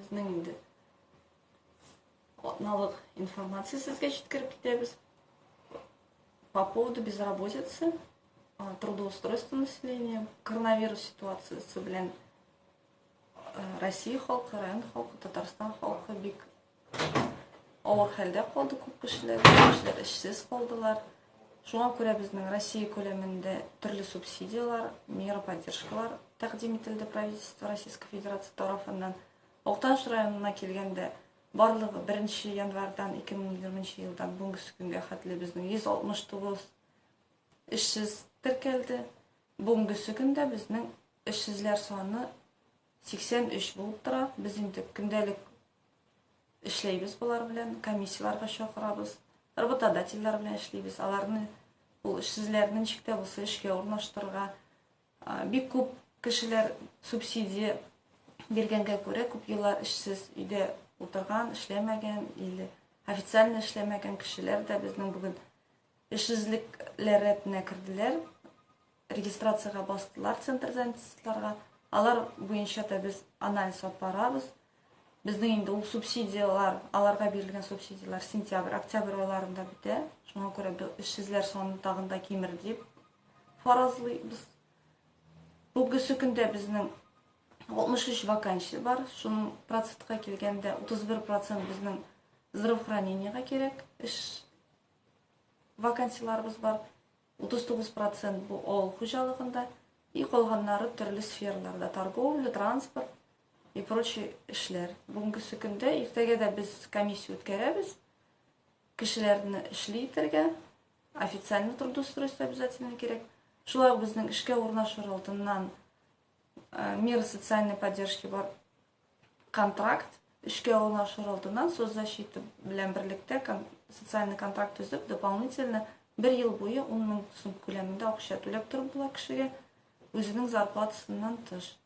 Безнең инде атналык информация сезгә җиткереп китәбез. По поводу безработицы, трудоустройства населения, коронавирус ситуациясе белән Россия халкы, район халкы, Татарстан халкы бик авыр хәлдә калды күп кешеләр, күп кешеләр эшсез калдылар. Шуңа күрә безнең Россия күләмендә төрле субсидияләр, мера поддержкалар тәкъдим ителде правительство Российской Федерации тарафыннан. Актаныш районына килгәндә, барлыгы 1 январьдан 2020 елдан бүгенге көнгә хәтле безнең 169 эшсез теркәлде. Бүгенгесе көндә безнең эшсезләр саны 83 булып тора. Без инде көндәлек эшләйбез болар белән, комиссияләргә чакырабыз, работодательләр белән эшлибез. Аларны ул эшсезләрне ничек тә булса эшкә урнаштырырга. Бик күп кешеләр субсидия биргәнгә күрә күп еллар эшсез өйдә утырган, эшләмәгән или официально эшләмәгән кешеләр дә безнең бүген эшсезлекләр рәтенә керделәр. Регистрациягә бастылар центр занятостларга. Алар буенча да без анализ алып барабыз. Безнең инде ул субсидияләр, аларга бирелгән субсидияләр сентябрь, октябрь айларында бетә. Шуңа күрә эшсезләр саны тагын да кимер дип фаразлыйбыз. Бүгенге көндә безнең 63 вакансия бар. Шуның процентка килгәндә 31% безнең здравоохранениегә кирәк эш вакансияләребез бар. 39 процент бу авыл хуҗалыгында и калганнары төрле сфераларда, торговля, транспорт и прочие эшләр. Бүгенгесе көндә иртәгә дә без комиссия үткәрәбез. Кешеләрне эшли итәргә, официальный трудоустройство обязательно кирәк. Шулай ук безнең эшкә урнашыр алдыннан э, меры социальной поддержки бар контракт эшкә урнашыр алдыннан соцзащита белән берлектә социальный контракт төзеп, дополнительно бер ел буе 10 мең сум күләмендә акча түләп торып була кешегә, үзенең зарплатасыннан тыш.